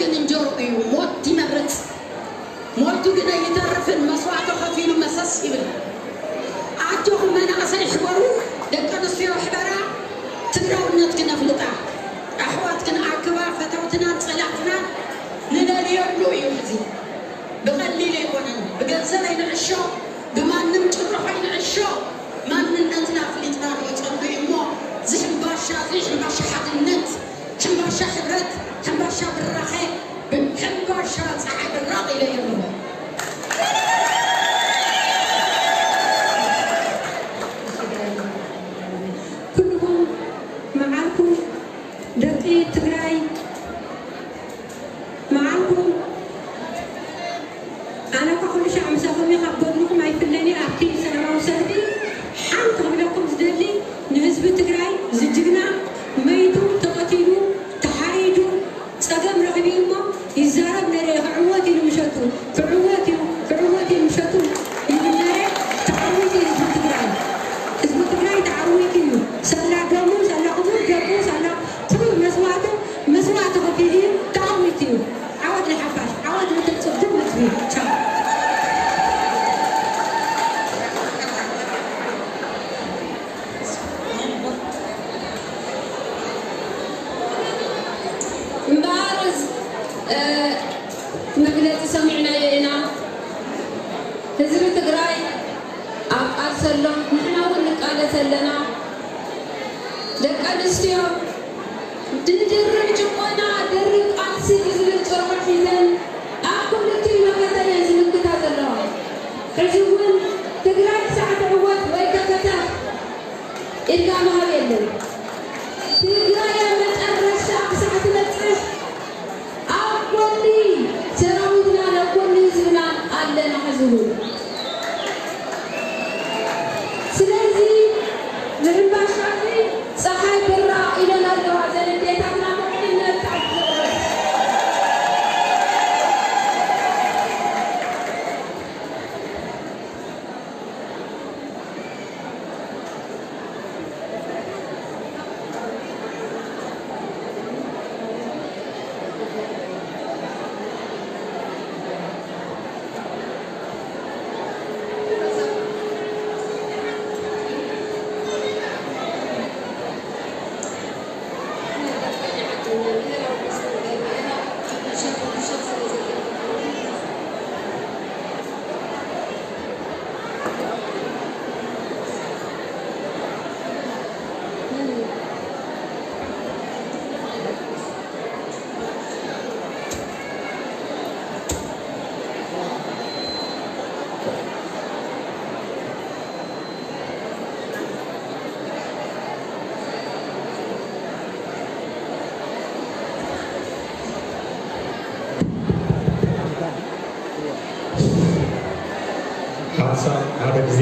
ግን እንጀርኡ እዩ። ሞት ይመርጽ። ሞቱ ግን ኣይተርፍን። መስዋእቲ ከፊሉ መሰስ ይብል። ኣጆኹም መናእሰይ፣ ሕበሩ። ደቂ ኣንስትዮ፣ ሕበራ። ትግራውነት ክነፍልጣ፣ ኣሕዋት ክንኣክባ፣ ፈተውትናን ጸላእትናን ንደልየሉ እዩ። እዚ ብቐሊል ኣይኮነን። ብገንዘብ ኣይንዕሾ፣ ብማንም ጭርሖ ኣይንዕሾ። ማንነትና ኣፍሊጥና ንወጸሉ እዩ እሞ፣ እዚ ሕምባሻ እዚ፣ ሕምባሻ ሓድነት፣ ሕምባሻ ሕብረት፣ ሕምባሻ ብራኸ፣ ሕምባሻ ጸሓይ ብራቕ ኢለ የብሎ። ኩልኹም መዓርኩም ደቂ ትግራይ፣ መዓርኩም፣ ኣነ እኳ ኩሉ ሻዕ ምሳኹም እየ፣ ካብ ጎድንኹም ኣይፍለን እየ። ኣብቲ ሰላማዊ ሰልፊ ሓንቲ ክብለኩም ዝደሊ፣ ንህዝቢ ትግራይ ዝጅግና መይቱ፣ ተቐቲሉ፣ ተሓሪዱ፣ ጸገም ረኺቡ እዩ እሞ ይዛረብ ነይረ፣ ክዕወት እዩ ምሸቱ፣ ክዕወት እዩ፣ ክዕወት እዩ ምሸቱ ይብል ነይረ። ተዓዊቱ እዩ ህዝቢ ትግራይ። ህዝቢ ትግራይ ተዓዊቱ እዩ። ሳላ ደሙ፣ ሳላ ክቡር ደሙ፣ ሳላ ክቡር መስዋእቱ፣ መስዋእቲ ከፊሉ እዩ፣ ተዓዊቱ እዩ። ዓወት ንሓፋሽ፣ ዓወት ንትጽጉም ህዝቢ። ቻው። እምበኣር፣ እ፣ መግለጺ ሰሚዕናዮ ኢና። ህዝቢ ትግራይ ኣብ ቃልሲ ኣሎ፣ ንሕና እውን ንቃለስ ኣለና። ደቂ ኣንስትዮ፣ ንድርብ ጭቆና ድርብ ቃልሲ ብዝብል ጭርሖ ሒዘን ኣብ ኩልቲኡ መኸተ እየን ዝምክታ ዘለዋ። ሕዚ እውን ትግራይ ክሳዕ ትዕወት ወይ ከከተ ኢልካ ምሃብ የለን። ትግራይ ኣብ መጨረሻ ክሳዕ ትበፅሕ ኣብ ጎኒ ሰራዊትናን ኣብ ጎኒ ህዝብናን ኣለና። ሕዚ እውን ስለዚ ንሕምባሻ እዚ ፀሓይ ብራቕ ኢለን ኣለዋ እዘን ኣዴታትና። ምዕልነት ኣብ ሓንሳብ ሓደ ግዜ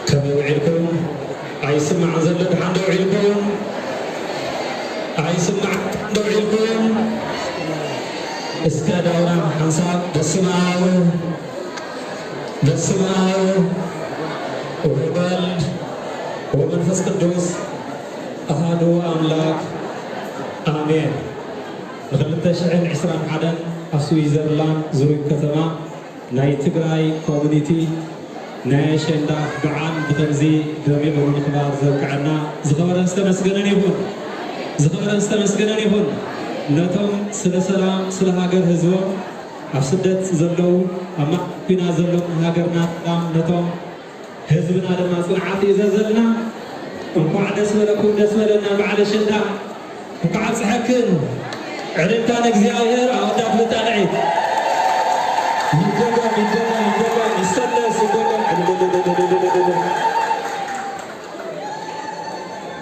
ከመይ ውዒልኩም? ኣይስማዕን ዘሎ፣ ደሓን ዶ ውዒልኩም? ኣይስማዕን፣ ደሓን ዶ ውዒልኩም? እስከ ዳውና ሓንሳብ በስመ ኣብ፣ በስመ ኣብ ወወልድ ወመንፈስ ቅዱስ ኣሃዱ ኣምላክ ኣሜን። ንክልተ ሽሕን ዕስራን ሓደን ኣብ ስዊዘርላንድ ዙሪክ ከተማ ናይ ትግራይ ኮሚኒቲ ናይ ኣሸንዳ በዓል ብኸምዚ ደሚቑ ንምኽባር ዘብቅዐና ዝኸበረን ዝተመስገነን ይኹን። ዝኸበረን ዝተመስገነን ይኹን። ነቶም ስለ ሰላም፣ ስለ ሃገር ህዝቦም ኣብ ስደት ዘለዉ፣ ኣብ ማእከል ኲናት ዘለዉ፣ ንሃገርና ሰላም፣ ነቶም ህዝብና ድማ ጽንዓት ይእዘዘልና። እንኳዕ ደስ በለኩም፣ ደስ በለና በዓል ኣሸንዳ። እንኳዕ ኣብጽሐክን። ዕልልታ ንእግዚኣብሔር። ኣወዳት መጣልዒ። ይደገም፣ ይደገም፣ ይደገም፣ ይሰለስ፣ ይደገም።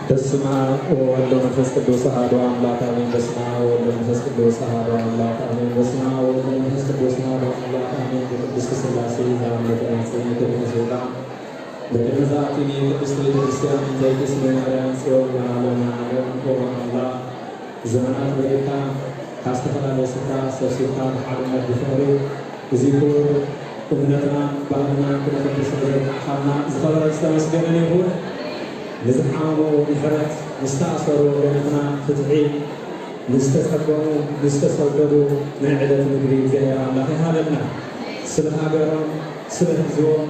በስመ አብ ወወልድ ወመንፈስ ቅዱስ አሐዱ አምላክ አሜን። በስመ አብ ወወልድ ወመንፈስ ቅዱስ አሐዱ አምላክ አሜን። በስመ አብ ወወልድ ወመንፈስ ቅዱስ አሐዱ አምላክ አሜን። በቅድስት ሥላሴ ዘአምልኮ መጽሔ ክብር ስልጣን በቅድመ ዛቲ ቅድስት ቤተ ክርስቲያን እንተ ይቅድስት ማርያም ጽዮን ለዓለመ ዓለም። ኦ አምላክ፣ ዘመናት በሬካ ካብ ዝተፈላለየ ስፍራ ሰብሲብካ ብሓድነት ብፍቕሪ እዚ ክቡር እምነትና ባህልና ክነቐድስ ስለዘብቃዕካና ዝኸበረ ዝተመስገነን ይኹን። ንዝሓመሙ ምሕረት፣ ንዝተኣሰሩ ወገናትና ፍትሒ፣ ንዝተጸገሙ፣ ንዝተሰደዱ ናይ ዕለት ምግቢ እግዚኣብሔር ኣምላኽ ይሃበና። ስለ ሃገሮም፣ ስለ ህዝቦም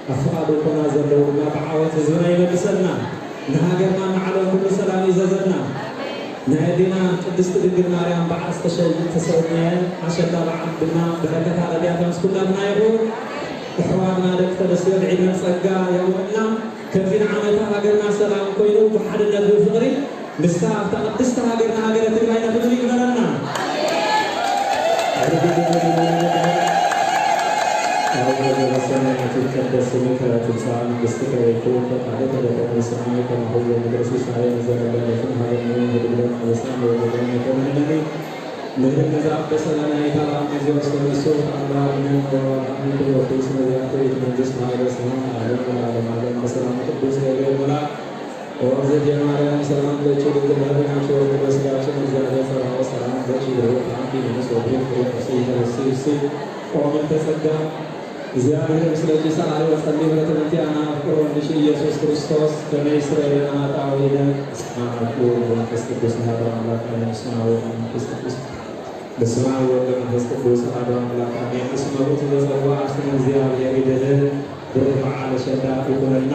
ኣብ ፍቓዱ ኮና ዘለዉ ድማ ብዓወት ህዝብና ይመልሰልና። ንሃገርና ንዓለም ኩሉ ሰላም ይዘዘልና። ናይ ኣዴና ቅድስቲ ድንግል ማርያም በዓል ዝተሸ-፣ ዝተሰነየ ኣሸንዳ በዓል ድማ በረከታ ረድያታ ምስ ኩላትና ይኹን። ኣሕዋትና ደቂ ተንስትዮ ብዕድመን ጸጋ የቑመልና። ከምዚ ንዓመታ ሃገርና ሰላም ኮይኑ ብሓድነት ብፍቕሪ ንሳ ኣብታ ቅድስቲ ሃገርና ሃገረ ትግራይና ክብል ይግበረና። ኣቡነ ዘበሰማያት ይትቀደስ ስምከ ትምጻእ መንግስትከ ወይኩን ፈቃድከ በከመ በሰማይ ከማሁ በምድር። ሲሳየነ ዘለለዕለትነ ሀበነ ዮም ወህድግ ለነ አበሳነ ወጌጋየነ ከመ ንሕነኒ ንህድግ ለዘአበሰ ለነ። ኢታብአነ እግዚኦ ውስተ መንሱት አላ እምነ ወባልአነ ኩሎ ኩይስ ነዚያተ ቤት መንግስት ኃይለ ስብሐት ለዓለም ወለዓለመ ዓለም። በሰላም ቅዱስ ገብርኤል መልአክ ኦርዘት የማርያም ሰላም ለኪ ድንግል በህሊናኪ ወድንግል በስጋኪ፣ እግዚአብሔር ጸባኦት ሰላም ለኪ ብሩክ አንቲ እምንእስት ወብሩክ ፍሬ ከርሥኪ ተፈሥሒ ፍሥሕት ኦ ምልዕተ ጸጋ፣ እግዚአብሔር ምስለኪ ሰአሊ ወጸሊ ምሕረት መንቲአና ፍቅር ወልድኪ ኢየሱስ ክርስቶስ ከመ ይስረይ ለነ ኃጣውኢነ። በስመ አብ ወወልድ ወመንፈስ ቅዱስ አሐዱ አምላክ አሜን። በስመ አብ ወወልድ ወመንፈስ ቅዱስ በስመ አብ ወወልድ ወመንፈስ ቅዱስ አሐዱ አምላክ አሜን። እስመ ውእቱ ዘጸውዐ ስመ እግዚአብሔር ይድህን። ብሩክ በዓል አሸንዳ ይኹነልና።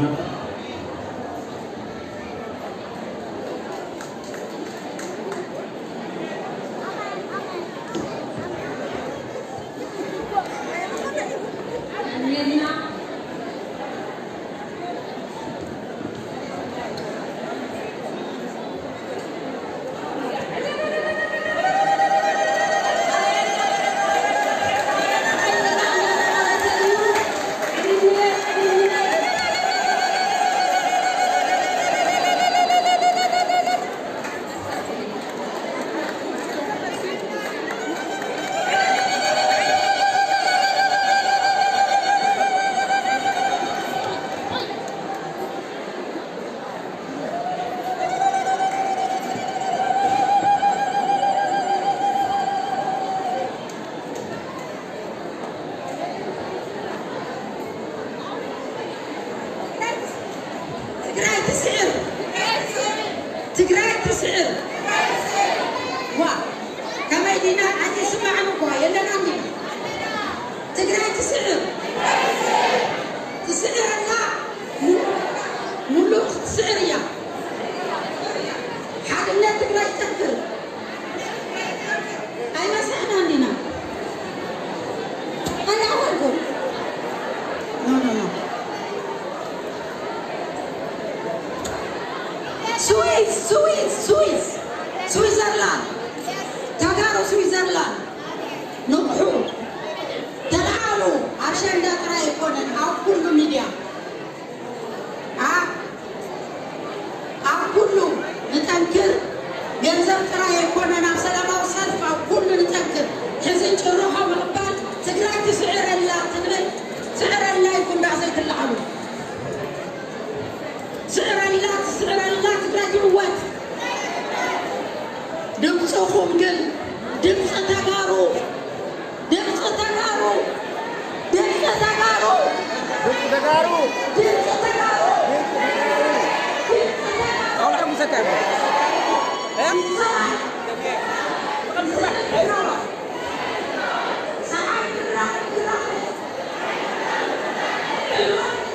ትግራይ ትስዕር! ትግራይ ትስዕር! ዋ! ከመይ ዲና? ኣይተስማዕን እኮ የለናን ዲና? ትግራይ ትስዕር! ትስዕር ኣላ! ሙሉእ ክትስዕር እያ! ሓድነት ትግራይ ይጠንክር! ኣይበዛሕናን ዲና? ኣይኣኸልኩን። ኖ፣ ኖ፣ ኖ። ስዊስ፣ ስዊስ፣ ስዊስ፣ ስዊዘርላንድ። ተጋሩ ስዊዘርላንድ። ንቕሑ። ተለዓሉ። ኣሸንዳ ጥራይ ኣይኮነን፣ ኣብ ኩሉ ሚድያ። ኣብ፣ ኣብ ኩሉ ንጠንክር። ገንዘብ ጥራይ ኣይኮነን፣ ኣብ ሰላማዊ ሰልፍ ኣብ ኩሉ ንጠንክር። ሕዚ ጭርሖ ምቕባል ትግራይ ትስዕረላ ትብል፣ ስዕረላ ይኹን ዳኣ ዘይትለዓሉ። ስዕረላ፣ ትስዕረላ ትግራይ ትዕወት። ድምፅኹም ግን ድምፂ ተጋሩ ድምፂ ተጋሩ! ድምፂ ተጋሩ! ድምፂ ተጋሩ! ድምፂ ተጋሩ! ድምፂ ተጋሩ! ድምፂ ተጋሩ! እ? ሰብኣይ! ሰብኣይ!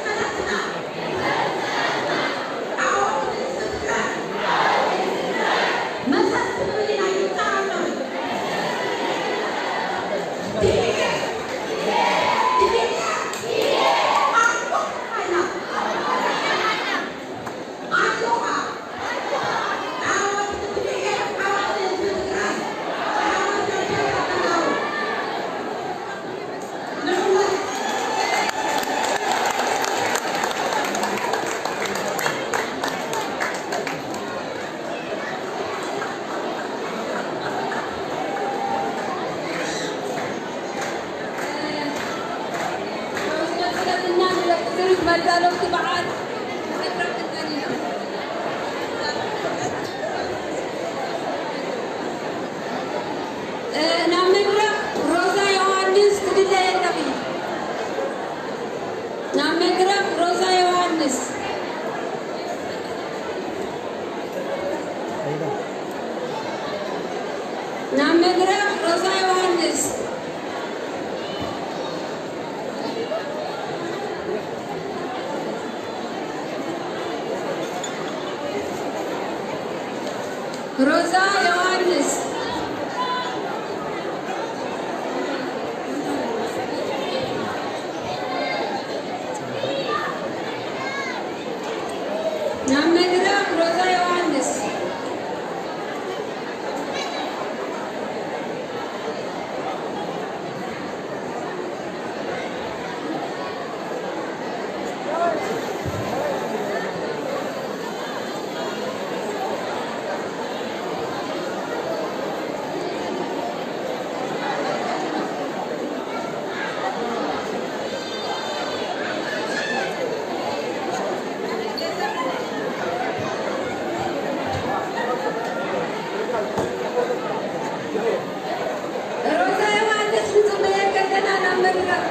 ናብ መድረኽ ሮዛ ዮሃንስ። ሮዛ ዮሃንስ። ናብ መድረኽ ሮዛ ዮሃንስ። ሮዛ ዮሃንስ ንጽበየካ ኣለና ናብ መድረኽ።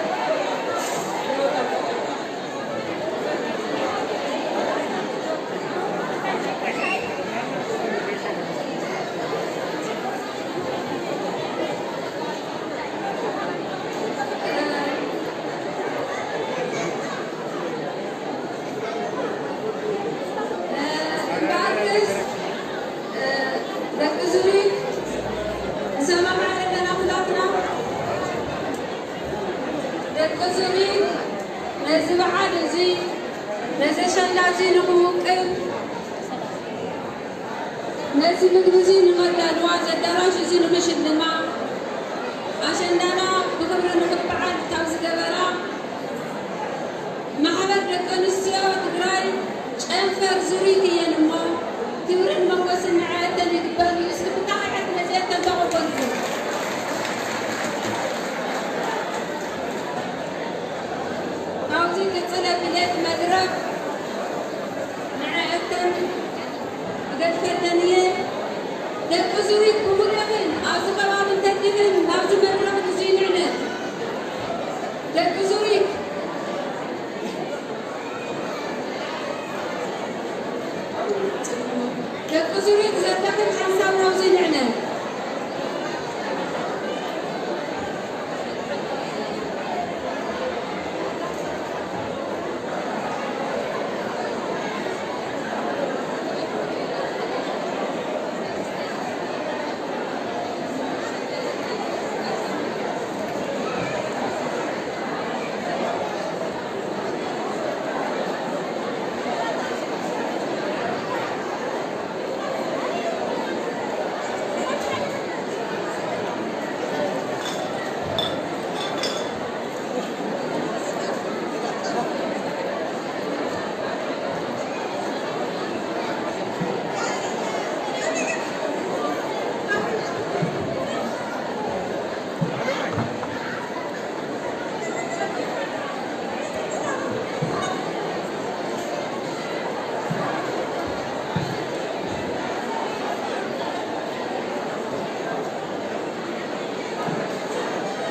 ደቂ ዙሪክ ንሰማማዕ ኣለና ኩላትና። ደቂ ዙሪክ ነዚ በዓል እዚ፣ ነዚ ኣሸንዳ እዚ ንኽውቅብ፣ ነዚ ምግቢ እዚ ንመዳልዋ፣ እዚ ኣዳራሽ እዚ ንምሽልማ፣ ኣሸንዳና ብኽብሪ ንኽበዓል ካብ ዝገበራ ማሕበር ደቂ ኣንስትዮ ትግራይ ጨንፈር ዙሪክ እየን እሞ፣ ክብርን ሞገስን ንዕኣተን ይግበኣን እዩ። እስኪ ብጣዕሚ ዕርፊ መፅየተን ተቐበልኩ። ካብዚ ቅፅለ ብሌት መድረኽ ንዕኣተን ክገድፈለን እየ። ደቂ ዙሪክ ብምሉእን ኣብዚ ከባቢ እንተድህን ናብዚ መድረኽ ንዙይ ንዕነ ደቂ ዙሪክ ደቂ ዙሪክ ዘለኽን ሓንሳብ ናብዚ ንዕነ።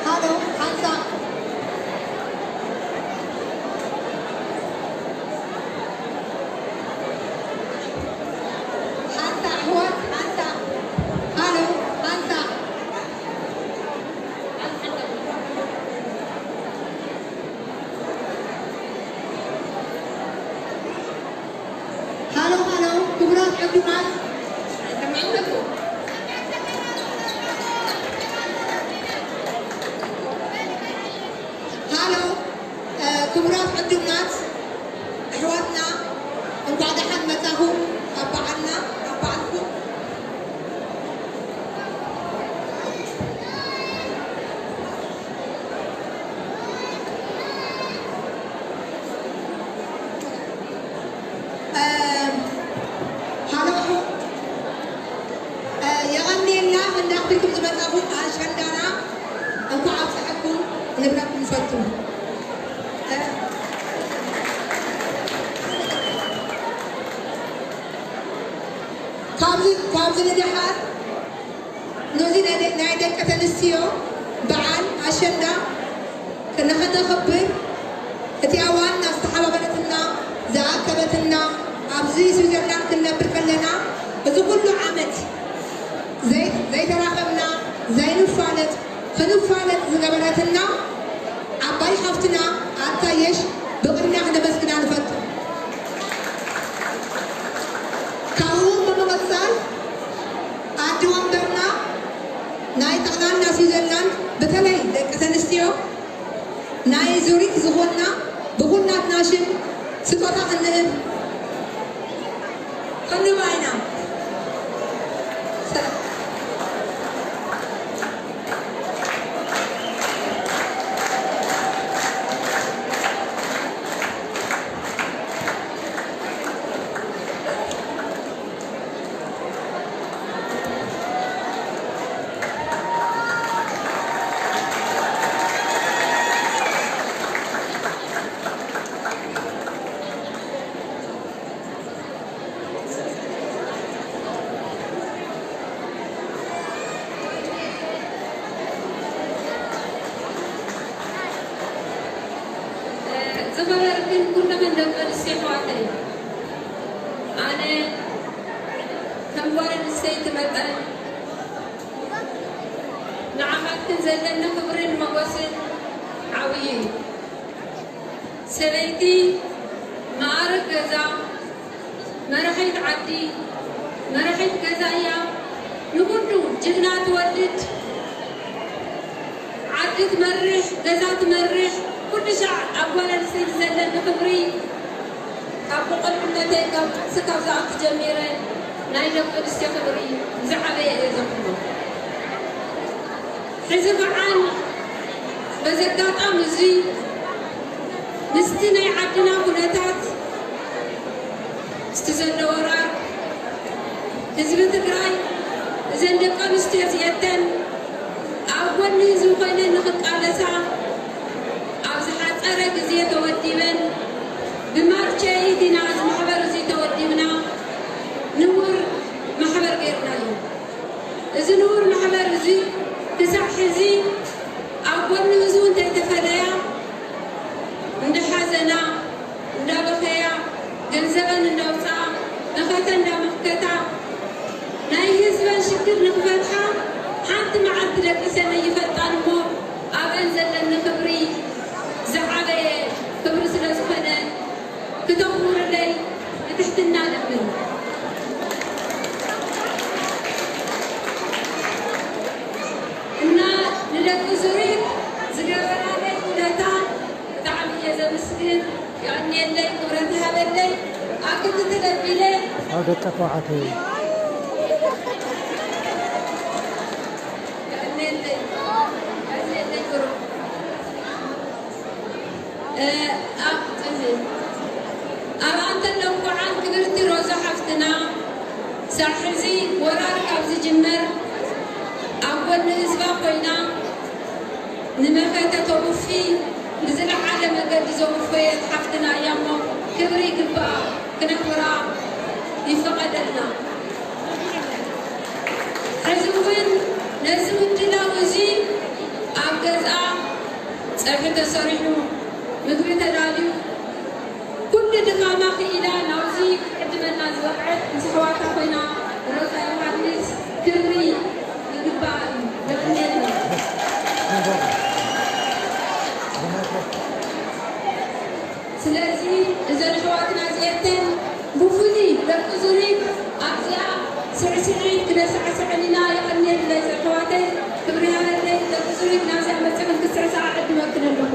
ሃሎ፣ ሓንሳእ። ሓንሳእ ኣሕዋት፣ ሓንሳእ። ሃሎ፣ ሓንሳእ። ሃሎ፣ ሃሎ፣ ክቡራት ዕዱማት። ሃሎ፣ እ፣ ክቡራት ዕዱማት ኣሕዋትና፣ እንኳዕ ደሓን መጻኹም ኣብ በዓልና፣ ኣብ በዓልኩም። ሃሎ፣ የቐንየልና እንዳኽቢኩም ዝመጻኹም ኣሸንዳና እንኳዕ ኣብፀሐኩም ንብለኩም ንፈቱ። ካብዚ ካብዚ ንደሓር ነዚ ናይ ደ-፣ ናይ ደቂ ተንስትዮ በዓል ኣሸንዳ ንኸነኽብር እቲኣ ዋና ዝተሓባበረትና፣ ዝኣከበትና፣ ኣብዚ ስዊዘርላንድ ክንነብር ከለና፣ እዚ ኩሉ ዓመት ዘይ-፣ ዘይተራኸብና፣ ክንፋለጥ ዝገበረትና ዓባይ ሓፍትና ኣታየሽ ብቕድሚያ ክነመስግና ንፈቱ። ካብኡ ብምቕጻል ኣዲ ወንበርና ናይ ጠቕላላ ስዊዘርላንድ፣ በተለይ ደቂ ተንስትዮ ናይ ዙሪክ ዝኾና ብኹላትና ሽም ስጦታ ክንህብ ክንባ ኢና። ዝኸበርክን ኩለመን ደቂ ኣንስትዮ ኣሕዋተይ፣ ኣነ ከም ጓል ኣንስተይቲ መጠን ንዓኻትክን ዘለኒ ክብርን ሞገስን ዓብዪ እዩ። ሰበይቲ መኣርግ ገዛ፣ መራሒት ዓዲ፣ መራሒት ገዛ እያ። ንኹሉ ጅግና ትወልድ፣ ዓዲ ትመርሕ፣ ገዛ ትመርሕ። ኩሉ ሻዕ ኣብ ጓል ኣንስተይቲ ዘለኒ ክብሪ ካብ ብቆልዕነተይ ካብ ጥንሲ ካብ ዝኣቱ ጀሚረ ናይ ደቂ ኣንስትዮ ክብሪ ዝዓበየ እየ ዘኽብሮ። ሕዚ ከዓን በዚ ኣጋጣሚ እዚ ምስቲ ናይ ዓድና ኩነታት፣ ምስቲ ዘሎ ወራር፣ ህዝቢ ትግራይ እዘን ደቂ ኣንስትዮ እዚአተን ኣብ ጎኒ ህዝቢ ኮይነን ንኽቃለሳ ኣብ ዝሓፀረ ግዜ ተወዲበን ብማርች ኤይት ኢና እዚ ማሕበር እዚ ተወዲብና ንቡር ማሕበር ገይርናዮ። እዚ ንቡር ማሕበር እዚ ክሳዕ ሕዚ ኣብ ጎኒ ህዝቡ እንተይተፈለያ እንዳሓዘና እንዳበኸያ ገንዘበን እንዳውፅኣ መኸተ እንዳመከታ ናይ ህዝበን ሽግር ንክፈትሓ ሓንቲ መዓልቲ ደቂሰን ኣይፈልጣን እሞ ኣብአን ዘለኒ ክብሪ ዝዓበየ ክብሪ ስለ ዝኾነ ክተኽብሩለይ ብትሕትና እለምን። እና ንደቂ ዙሪክ ዝገበራለይ ውለታ ብጣዕሚ እየ ዘመስግን። የቐንየለይ፣ ክብረት ይሃበለይ። ኣብ ክንዲ ተደቢለ ኣብ ደቂ ተባዕትዮ። የቐንየለይ፣ የቐንየለይ ብሩክ። እ፣ ኣብ፣ ኣብ ኣንተ ለንኩዓን ክብርቲ ሮዛ ሓፍትና፣ ሳብ ሕዚ ወራር ካብ ዝጅመር ኣብ ጎኒ ህዝባ ኮይና ንመኸተ ተውፊ ብዝለዓለ መገዲ ዘውፈየት ሓፍትና እያ እሞ ክብሪ ይግብኣ፣ ክነኽብራ ይፍቐደልና። ሕዚ እውን ነዚ ምድላው እዚ ኣብ ገዝኣ ጸብሒ ተሰሪሑ፣ ምግቢ ተዳልዩ፣ ኩሉ ድኻማ ክኢላ ናብዚ ክዕድመና ዝበቕዐት ምስ ኣሕዋታ ኮይና ሮዛ ዮሃንስ ክብሪ ይግባኣ እዩ። የቐንየልና። ስለዚ እዘን ኣሕዋትና እዚኤተን ብፍሉይ ደቂ ዙሪክ ኣብዚኣ ስዕስዒ ክነሳዕስዐን ኢና። የቐንየለይ ኣሕዋተይ፣ ክብሪ ሃበለይ። ደቂ ዙሪክ ናብዚኣ መፂኹም ክስዕስዓ ዕድመክን ኣለኹ።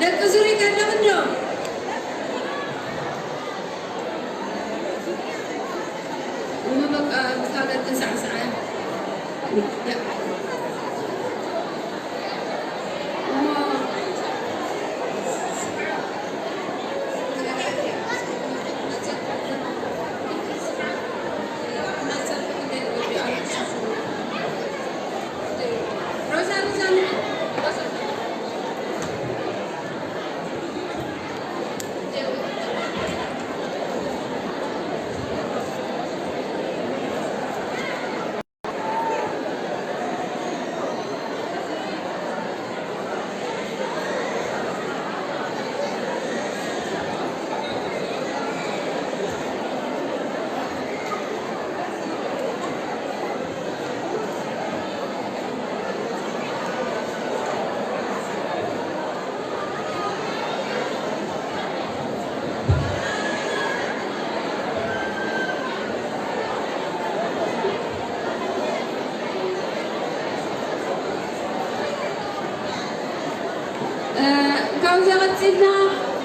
ደቂ ዙሪክ ኣለኽን ዶ? እሞ በቃ፣ ብሳገር ክንሳዕስዓ። እሞ ሮዛ፣ ሮዛ፣ ሮዛ።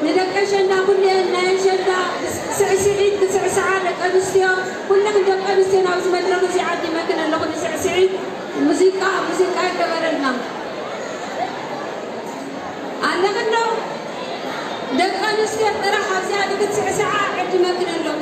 ንደቂ ኣሸንዳ ኩለን ናይ ኣሸንዳ ስዕስዒት ክስዕስዓ ደቂ ኣንስትዮ፣ ኩለን ደቂ ኣንስትዮ ናብዚ መድረኽ እዚ ዓዲመክን ኣለኹ። ንስዕስዒት ሙዚቃ፣ ሙዚቃ ይገበረልና። ኣለኽን ዶ? ደቂ ኣንስትዮ ጥራሕ ኣብዚኣ ንክትስዕስዓ ዕድመክን ኣለኹ።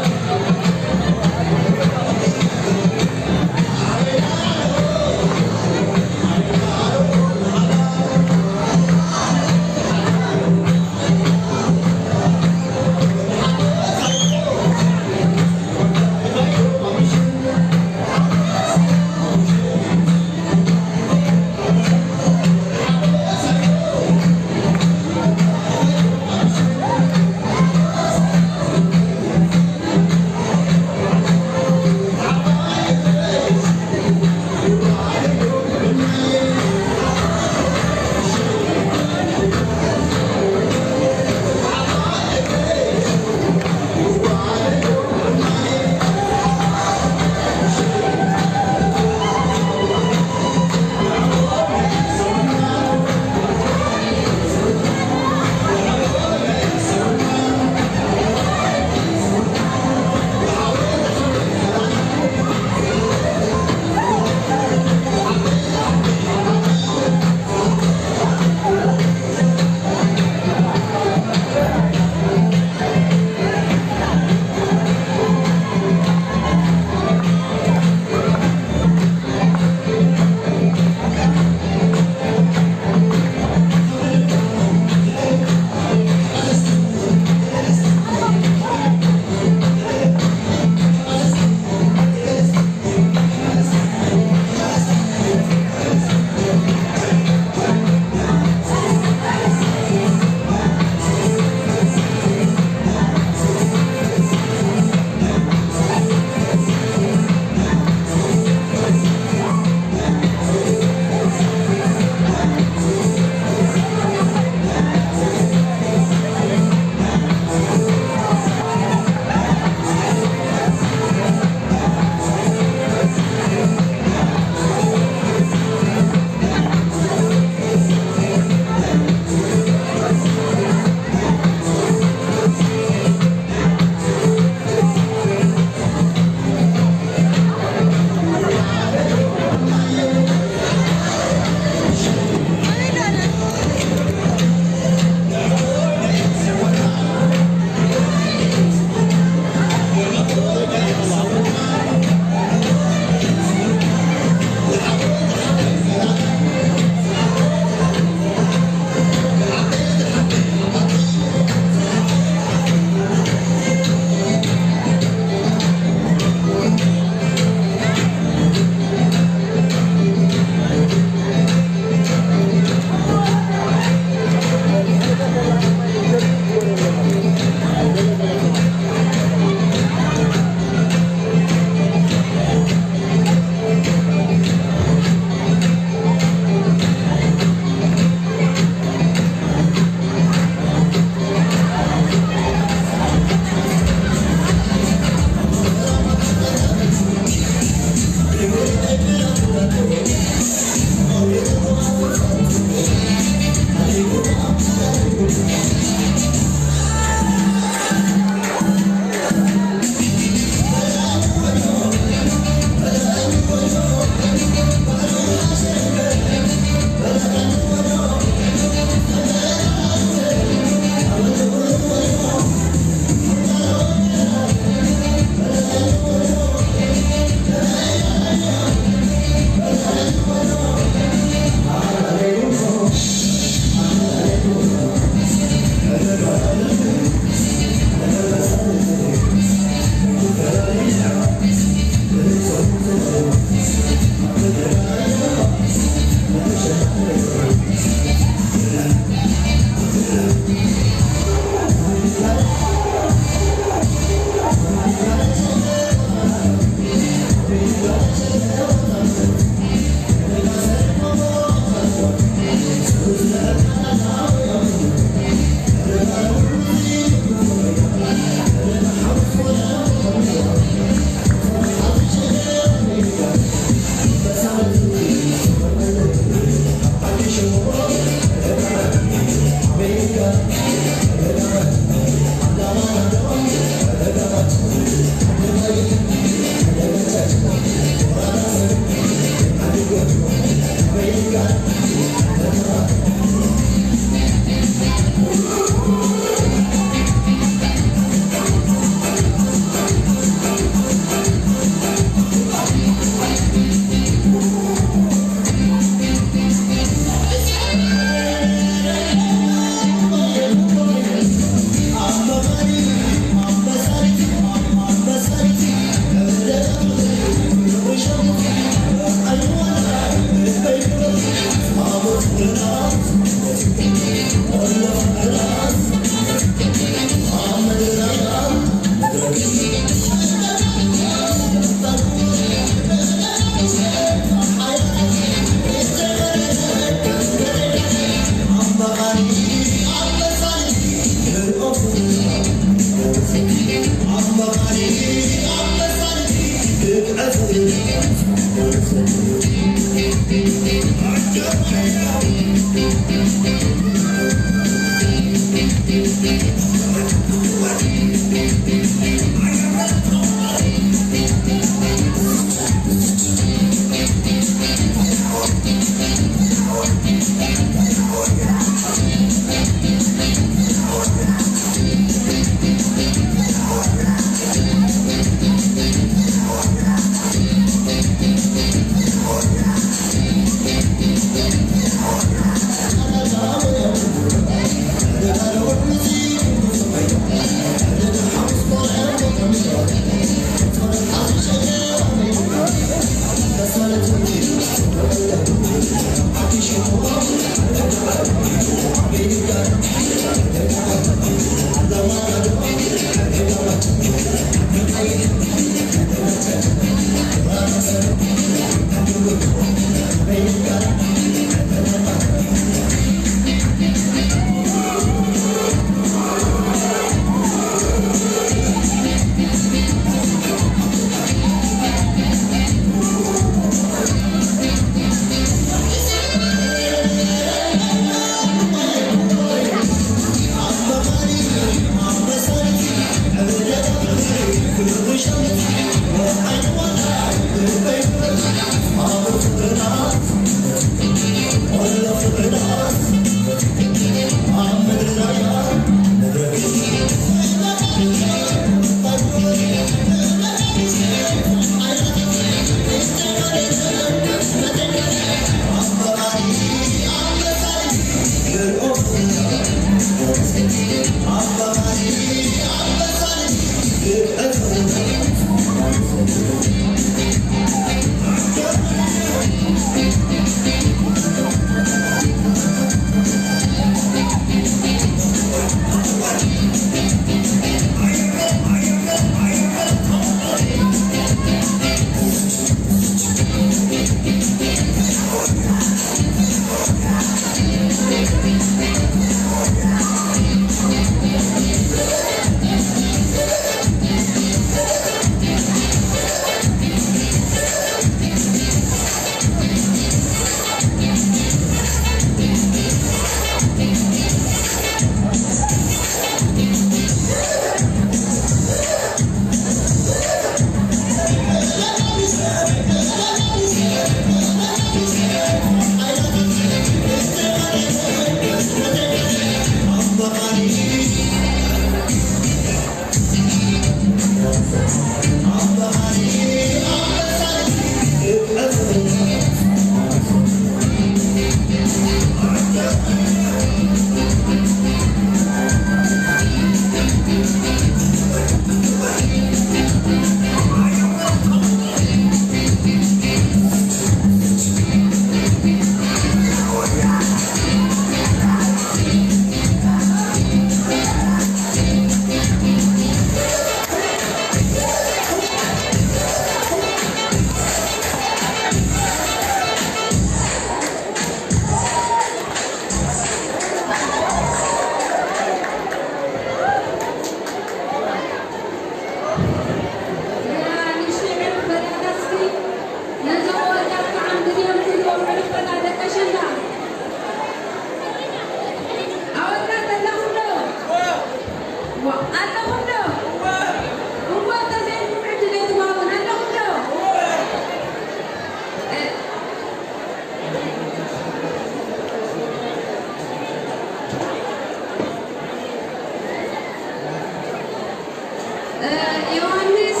ዮሃንስ፣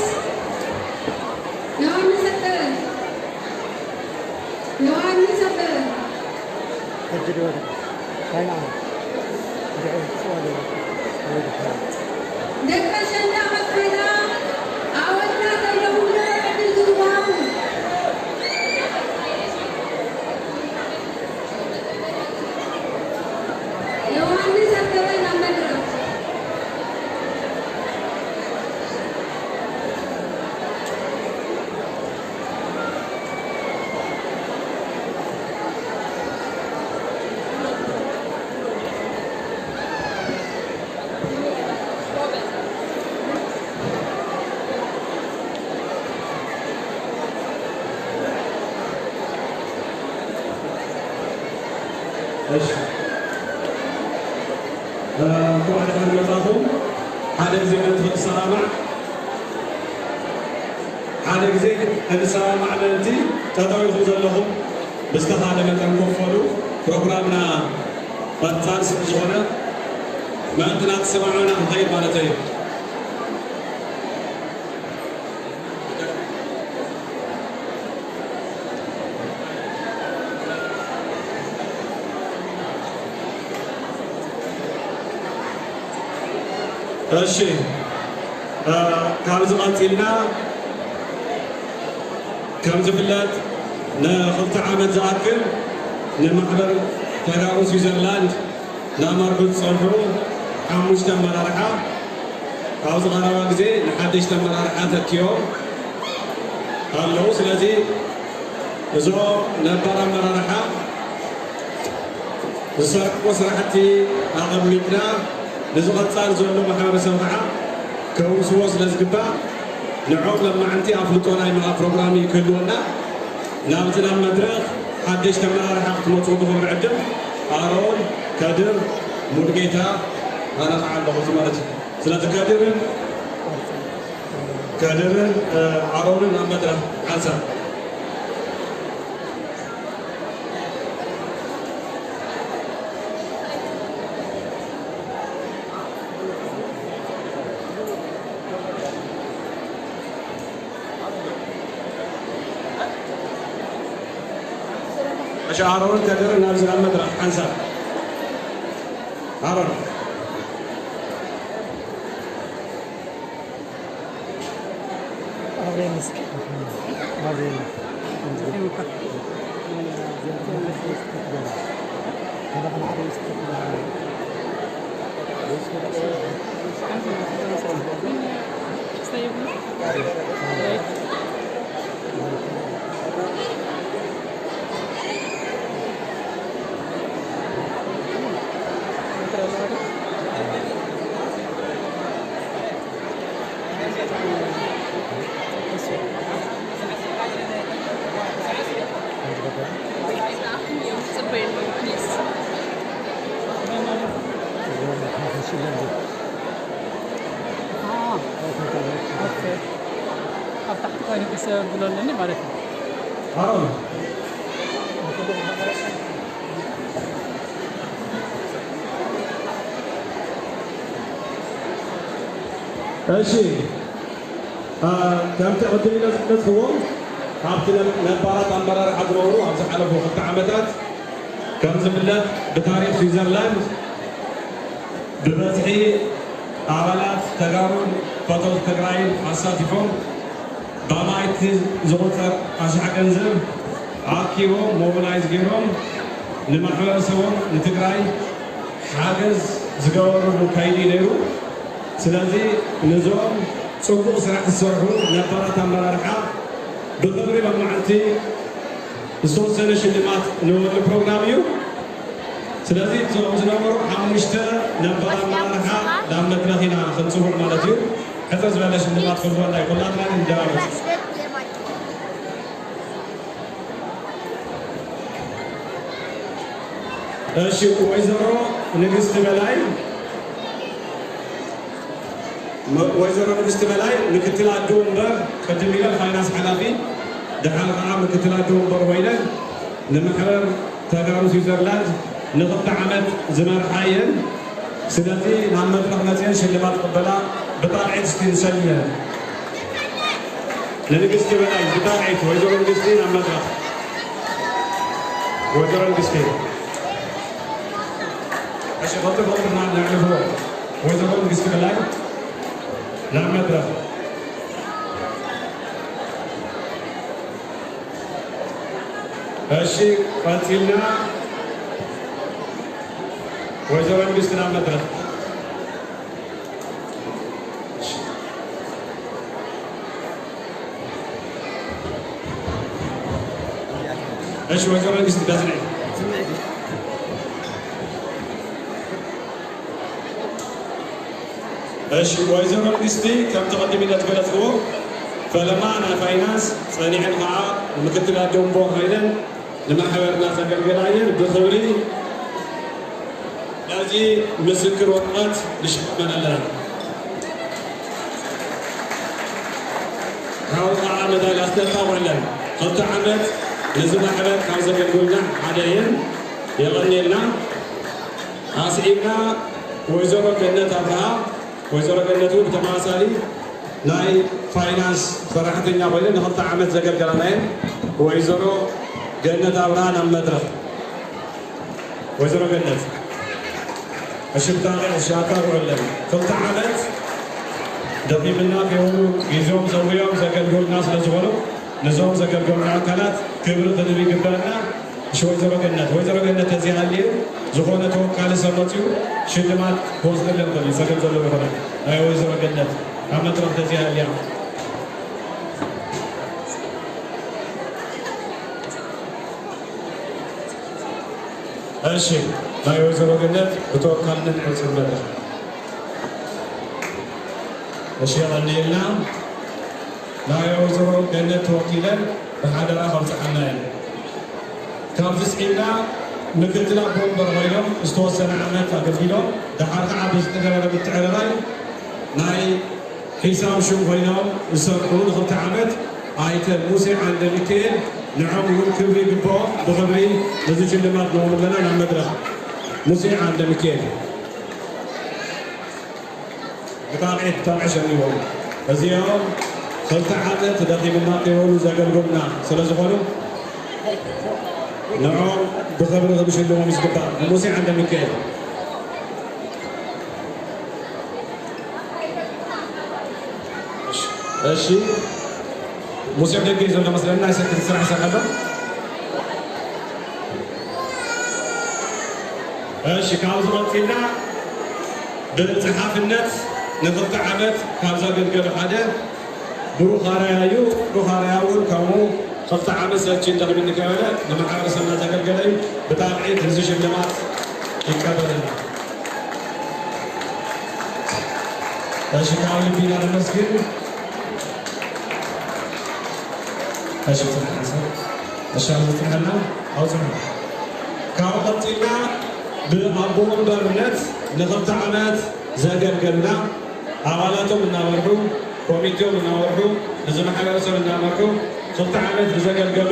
ዮሃንስ ኣበበ፣ ዮሃንስ ኣበበ። ደቂ ኣሸንዳ መክፈላ ኣወልና ዘለኹም ዕድል ዝወሃቡ። ዮሃንስ ኣበበ ናብ መድረኽ። እሺ፣ እ፣ እንኳዕ ደሓን መጻኹም። ሓደ ግዜ ምእንቲ ክንሰማማዕ፣ ሓደ ግዜ ክንሰማማዕ ምእንቲ፣ ጠጠው ኢኹም ዘለኹም ብዝተኻእለ መጠን ኮፍ በሉ። ፕሮግራምና ቀጻሊ ስለ ዝኾነ፣ ምእንቲ እናተሰማማዕና ክንኸይድ ማለተይ እዩ። እሺ፣ እ፣ ካብዚ ቀጺልና ከም ዝፍለጥ ንኽልተ ዓመት ዝኣክል ንማሕበር ተጋሩ ስዊዘርላንድ እናመርሑ ዝጸንሑ ሓሙሽተ ኣመራርሓ ኣብዚ ቀረባ ግዜ ንሓደሽቲ ኣመራርሓ ተኪኦም ኣለዉ። ስለዚ እዞም ነባር ኣመራርሓ ዝሰርሕዎ ስራሕቲ ኣቐሚጥና፣ ንዝቐጻል ዘሎ ማሕበረሰብ ከዓ ከውርስዎ ስለ ዝግባእ፣ ንዖም ለማዕንቲ ኣፍልጦ ናይ ምሃብ ፕሮግራም እዩ ክህልወና። ናብዚ ናብ መድረኽ ሓደሽቲ ኣመራርሓ ክትመፁ ብኽብሪ ዕድም ኣሮን፣ ከድር፣ ሙሉጌታ፣ ኣነ ከዓ ኣለኹ ማለት እዩ። ስለዚ ከድርን፣ ከድርን፣ እ፣ ኣሮንን ናብ መድረኽ ሓንሳብ። እሺ፣ ኣሮን ከድርን ናብዚ ናብ መድረኽ ሓንሳብ። ኣሮን። ኣብ ታሕቲ ኮይኑ ክሰብሎ ኣለኒ ማለት እዩ። እሺ፣ አ፣ ከምቲ ቅድም ኢለ ዝገለጽክዎ፣ ካብቲ ነ-፣ ነባራት ኣመራርሓ ዝነበሩ ኣብ ዝሓለፉ ክልተ ዓመታት ከም ዝፍለጥ፣ ብታሪኽ ስዊዘርላንድ ብበዝሒ ኣባላት ተጋሩን ፈተውቲ ትግራይን ኣሳቲፎም ብኣማኢቲ ዝቑጸር ኣሽሓ ገንዘብ ኣኪቦም፣ ሞቢላይዝ ገይሮም፣ ንማሕበረሰቦም ንትግራይ ሓገዝ ዝገበሩሉ ከይዲ ነይሩ። ስለዚ፣ ነዞም ጽቡቕ ስራሕ ዝሰርሑ ነባራት ኣመራርሓ ብኽብሪ ሎማዓንቲ ዝተወሰነ ሽልማት ንህበሉ ፕሮግራም እዩ። ስለዚ፣ እዞም ዝነበሩ ሓሙሽተ ነባር ኣመራርሓ ናብ መድረኽ ኢና ክንጽውዕ ማለት እዩ። ሕጽር ዝበለ ሽልማት ክህልወና እዩ። ኩላትና ንደባበስ። እሺ፣ ወይዘሮ ንግስቲ በላይ፣ መ-፣ ወይዘሮ ንግስቲ በላይ ምክትል ኣደ ወንበር፣ ቅድም ኢለን ፋይናንስ ሓላፊ፣ ደሓር ከዓ ምክትል ኣደ ወንበር ኮይነን ንማሕበር ተጋሩ ስዊዘርላንድ ንኽልተ ዓመት ዝመርሓ እየን። ስለዚ ናብ መድረኽ መፅየን ሽልማት ክቕበላ ብጣቕዒት እስቲ ንሰልመን። ንንግስቲ በላይ ብጣቕዒት፣ ወይዘሮ ንግስቲ ናብ መድረኽ። ወይዘሮ ንግስቲ። እሺ፣ ኸልተ ኸልተ እና ነዕርፍዎ። ወይዘሮ ንግስቲ በላይ ናብ መድረኽ። እሺ፣ ቀፂልና ወይዘሮ ንግስቲ ናብ መድረኽ። እሺ፣ ወይዘሮ ንግስቲ ዳስነይ። እሺ፣ ወይዘሮ ንግስቲ ከምቲ ቅድም ኢለ ዝገለጽክዎ፣ ፈለማ ናይ ፋይናንስ ጸኒዐን ኸዓ ምክትል ኣደ ወንበር ኮይነን ንማሕበርና ከገልግላ እየን። ብኽብሪ እዚ ምስክር ወረቐት ንሽመን ኣለና። ካብኡ ከዓ መዳልያ ዝተጣወለን ክልተ ዓመት ነዚ ማሕበር ካብ ዘገልግሉና ሓደ እየን። የቐንየልና። ኣስዒብና ወይዘሮ ገነት ኣብርሃ። ወይዘሮ ገነት እውን ብተመሳሳሊ ናይ ፋይናንስ ሰራሕተኛ ኮይነ ንክልተ ዓመት ዘገልገላና እየን። ወይዘሮ ገነት ኣብርሃ ናብ መድረኽ። ወይዘሮ ገነት፣ እሺ፣ ብጣዕሚ እሺ፣ ኣታውዕለን። ክልተ ዓመት ደኺምና ከይበሉ ግዜኦም ሰዊኦም ዘገልገሉና ስለ ዝኾኑ፣ ነዞም ዘገልገሉና ኣካላት ክብሪ ክንህብ ይግበአና። እሺ፣ ወይዘሮ ገነት፣ ወይዘሮ ገነት ተዚሃልዩ ዝኾነ ተወካሊ ሰብ መፅዩ ሽልማት ክወስደለን ከሎ፣ ፀገም ዘለዎ ይኾነ። ናይ ወይዘሮ ገነት ኣብ መድረኽ ተዚሃልያ። እሺ፣ ናይ ወይዘሮ ገነት ብተወካልነት ሕጽር መድረኽ። እሺ፣ የቐንየልና። ናይ ወይዘሮ ገነት ተወኪለን ብሓደራ ከብጽሓና እየን። ካብዚ ስዒብና ምክትል ኣቦ ወንበር ኮይኖም ዝተወሰነ ዓመት ኣገልጊሎም፣ ደሓር ከዓ ብዝተገበረ ምትዕርራይ ናይ ሒሳብ ሽም ኮይኖም ዝሰርሑ ንክልተ ዓመት ኣይተ ሙሴ ዓንደ ሚካኤል፣ ንዖም እውን ክብሪ ይግብኦም። ብክብሪ ነዚ ሽልማት ነውርድ ኣለና ናብ መድረኽ። ሙሴ ዓንደ ሚካኤል። ብጣቕዒ ብጣቕዒ ሸሚዎም። እዚኦም ክልተ ዓመት ደኺምና ከይበሉ ዘገልግሉና ስለ ዝኾኑ፣ ንዖም ብኽብሪ ክንሽልሞም ዝግባእ። ሙሴ ዓንደ ሚካኤል። እሺ፣ ሙሴ ደገ እዩ ዘሎ መስለኒ፣ ናይ ሰክሪት ስራሕ ይሰርሕ ኣሎ። እሺ፣ ካብዚ ቀፂልና ብፀሓፍነት ንክልተ ዓመት ካብ ዘገልገሉ ሓደ ብሩኽ ኣርኣያ እዩ። ብሩኽ ኣርኣያ እውን ከምኡ ክልተ ዓመት ሰልችኒ ደኺምኒ ከይበለ ንማሕበረሰብና ዘገልገለ እዩ። ብጣቕዒት እዚ ሽልማት ይቀበለና። እሺ፣ ካብ ልቢ ኢና ነመስግን። እሺ፣ ጽንሕ፣ እሺ፣ ኣብዚ ጽንሐና፣ ኣብ ጽንሐ። ካብ ቀጺልና ብኣቦ ወንበርነት ንኽልተ ዓመት ዘገልገሉና ኣባላቶም እናመርሑ፣ ኮሚቴኦም እናመርሑ፣ እዚ ማሕበረሰብ እናመርሑ፣ ክልተ ዓመት ብዘገልገሉ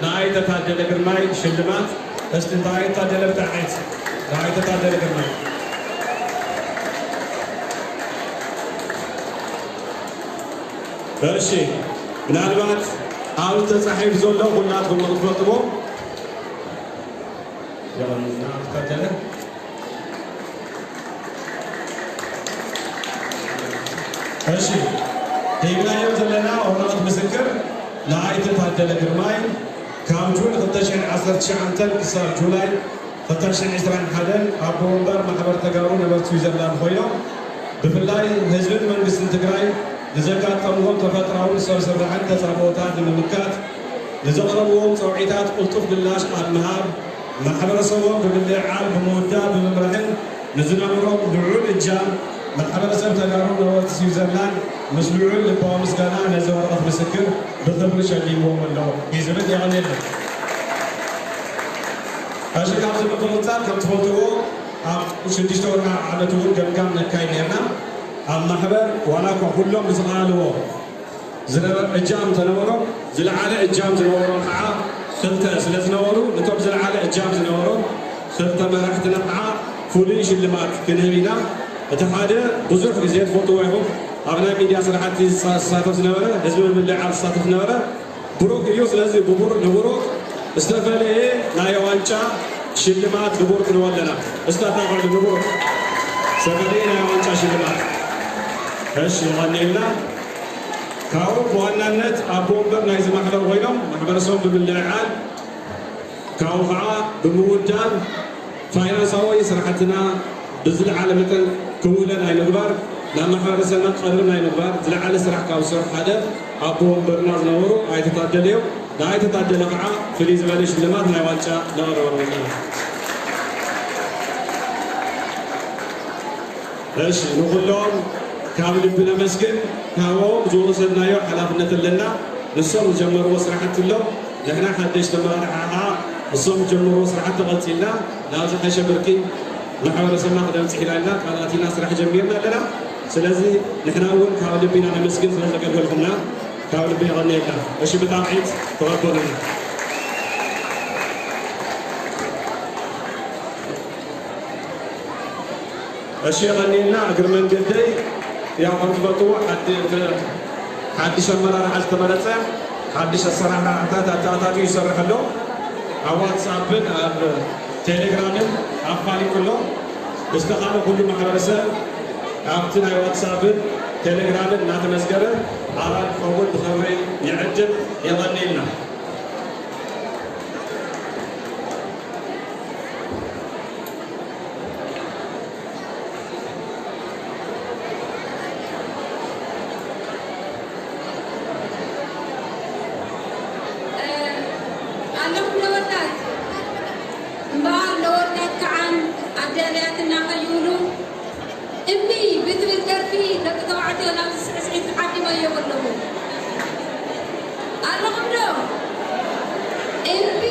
ንኣይተ ታደለ ግርማይ ሽልማት። እስቲ ንኣይተ ታደለ ብጣዕዒት፣ ንኣይተ ታደለ ግርማይ። እሺ፣ ምናልባት ኣብ ተጻሒፍ ዘሎ ኩላትኩም ንኽትፈልጥዎ። የቐንየልና ኣቶ ታደለ። እሺ፣ ሂብናዮ ዘለና ወረቐት ምስክር ንኣይተ ታደለ ግርማይ ካብ ጁን ክልተ ሽሕን ዓሰርተ ትሽዓተን ክሳብ ጁላይ ክልተ ሽሕን ዕስራን ሓደን ኣቦ ወንበር ማሕበር ተጋሩ ነበርቲ ስዊዘርላንድ ኮይኖም፣ ብፍላይ ህዝብን መንግስትን ትግራይ ንዘጋጠምዎም ተፈጥራውን ሰብ ስራሕን ተጻብኦታት ንምምካት ንዘቕረብዎም ጸውዒታት ቅልጡፍ ምላሽ ኣብ ምሃብ፣ ማሕበረሰቦም ብምልዕዓል፣ ብምውዳብ፣ ብምምራሕን ንዝነበሮም ልዑል እጃም፣ ማሕበረሰብ ተጋሩ ነበርቲ ስዊዘርላንድ ምስ ልዑል ልባዊ ምስጋና ነዚ ወረቐት ምስክር ብኽብሪ ሸሊምዎም ኣሎ እዩ ዝብል። የቐንየልና። ሕጂ ካብዚ ብምቕጻል ከም ትፈልጥዎ ኣብ ሽዱሽተ ወርሒ ዓመት እውን ገምጋም ነካይድ ነርና። ኣብ ማሕበር ዋላ እኳ ኩሎም ብዝኸኣልዎ ዝነበ እጃም እንተነበሮም፣ ዝለዓለ እጃም ዝነበሮም ከዓ ክልተ ስለ ዝነበሩ፣ ነቶም ዝለዓለ እጃም ዝነበሮም ክልተ መራሕትና ከዓ ፍሉይ ሽልማት ክንህብ ኢና። እቲ ሓደ ብዙሕ ግዜ ትፈልጥዎ ኢኹም፣ ኣብ ናይ ሚድያ ስራሕቲ ዝሳ-፣ ዝሳተፍ ዝነበረ፣ ህዝቢ ምልዕዓል ዝሳተፍ ዝነበረ ብሩክ እዩ። ስለዚ ብቡር-፣ ንብሩክ ዝተፈለየ ናይ ዋንጫ ሽልማት ንቡር ክንህቦ ኣለና። እስታታቕዕሉ ንቡር ዝተፈለየ ናይ ዋንጫ ሽልማት። እሺ፣ የቐንየልና። ካብኡ ብዋናነት ኣቦ ወንበር ናይዚ ማሕበር ኮይኖም ማሕበረሰቦም ብምልዕዓል ካብኡ ከዓ ብምውዳብ ፋይናንሳዊ ስራሕትና ብዝለዓለ መጠን ክውለ ናይ ምግባር፣ ናብ ማሕበረሰብና ክቐርብ ናይ ምግባር ዝለዓለ ስራሕ ካብ ዝሰርሑ ሓደ ኣቦ ወንበርና ዝነበሩ ኣይተ ታደለ እዮም። ንኣይተ ታደለ ከዓ ፍልይ ዝበለ ሽልማት ናይ ዋንጫ ነቕርበሎም ኣለና። እሺ፣ ንኹሎም ካብ ልቢ ነመስግን። ካብኦም ዝወሰድናዮ ሓላፍነት ኣለና። ንሶም ዝጀመርዎ ስራሕቲ ኣሎ። ንሕና ሓደሽቲ ኣመራርሓ ከዓ ንሶም ዝጀመርዎ ስራሕቲ ቀፂልና ናብ ዝሓሸ ብርኪ ማሕበረሰብና ክተብፅሕ ኢና ኢልና ቃል ኣቲና ስራሕ ጀሚርና ኣለና። ስለዚ ንሕና እውን ካብ ልቢ ኢና ነመስግን ስለ ዘገልገልኩምና፣ ካብ ልቢ የቐንየልና። እሺ፣ ብጣዕዒት ተቐበሉና። እሺ፣ የቐንየልና። እግሪ መንገደይ፣ ያው ከም ትፈልጥዎ ሓዲ-፣ ሓድሽ ኣመራርሓ ዝተመረፀ ሓድሽ ኣሰራርሓታት ኣተኣታትዩ ይሰርሕ ኣሎ። ኣብ ዋትሳፕን ኣብ ቴሌግራምን ኣፋሊጡ ኣሎ። ብዝተኻእለ ኩሉ ማሕበረሰብ ኣብቲ ናይ ዋትሳፕን ቴሌግራምን እናተመዝገበ ኣባል ክኸውን ብኽብሪ ይዕድም። የቐንየልና። ኣለኹም ነወዳት። እምበኣር ነወዳት ከዓን ኣዳልያትና ከይውሉ እምቢ ብትብል ደርፊ ደቂ ተባዕትዮ ናብዚ ስዕስዒት ዓዲመዮ ኣለኹ። ኣለኹም ዶ? እምቢ